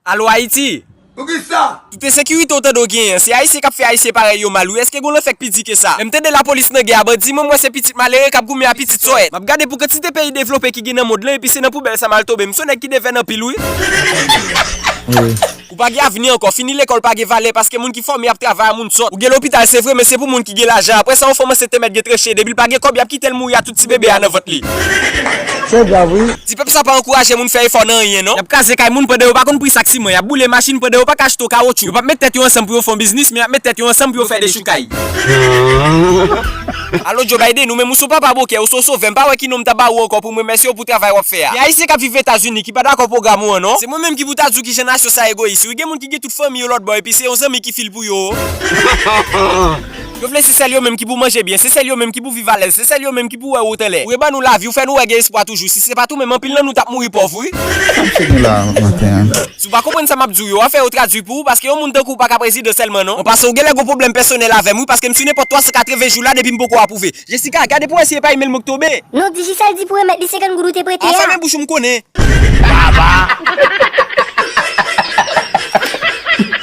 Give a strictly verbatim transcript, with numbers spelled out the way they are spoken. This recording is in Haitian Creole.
Alo Ayiti! Poukisa? Tout ensekirite w tande w genyen an, se Ayisyen k ap fè Ayisyen parèy yo mal wi. Èske gen w lan fèk pi di ke sa? Lè m tande lapolis nan gè a, bandi, mwen m wè se pitit malere k ap goumen a pitit sòyèt. M ap gade pou kantite peyi devlope ki gen nan mond lan, epi se nan poubèl sa m al tonbe. M se yon nèg ki devèn anpil wi. Ou pa gen avni ankò, fini lekòl pa gen valè, paske moun ki fòme ap travay a moun sòt. Ou gen lopital, se vre, men se pou moun ki gen lajan. Apre sa, yon fanm ansent te mèt gen tranche. Depi l pa gen kòb, y ap kite l mouri a tout ti bebe a nan vant li. Se grav wi. Ti pèp sa pa ankouraje moun fè efò nan anyen non. Y ap kraze kay moun pandan yo pa konn pri sak siman. Y ap boule machin pandan yo pa ka achte yon kawotchou. Yo p ap met tèt yo ansanm pou yo fè yon biznis, men y ap met tèt yo ansanm pou yo fè dechoukay. Alo Joe Biden, ou menm ou se yon papa bokè, ou se yon sovè, m pa wè ki non m ta ba ou ankò pou m remèsye w pou travay w ap fè a. Gen Ayisyen k ap viv Etazini ki pa dakò pwogram ou an non. Se mwen menm ki pou ta di w kijan nasyon sa egoyis wi. Gen moun ki gen tout fanmi yo lòtbò epi se yon zanmi ki fil pou yo. Yo vle se sèl yo menm ki pou manje byen, se sèl yo menm ki pou viv alèz, se sèl yo menm ki pou wè wout anlè. Ou reban nou lavi, ou fè nou wè gen espwa toujou. Si se pa t ou menm, anpil nan nou t ap mouri pòv wi. Sa misye gen la maten an? Si w pa konprann sa m ap di w yo, w a fè yo tradui pou ou, paske yon moun tankou w pa ka prezidan sèlman non. An pasan, ou genlè gon pwoblèm pèsonèl avè m wi, paske m siyen pou twa san katreven jou la depi m poko apwouve. Jessica, gade pou wè si e pa imèl mwen k tonbe. Non, Digicel di pou remèt li senkant goud ou te prete a. Fèmen bouch ou, m konnen.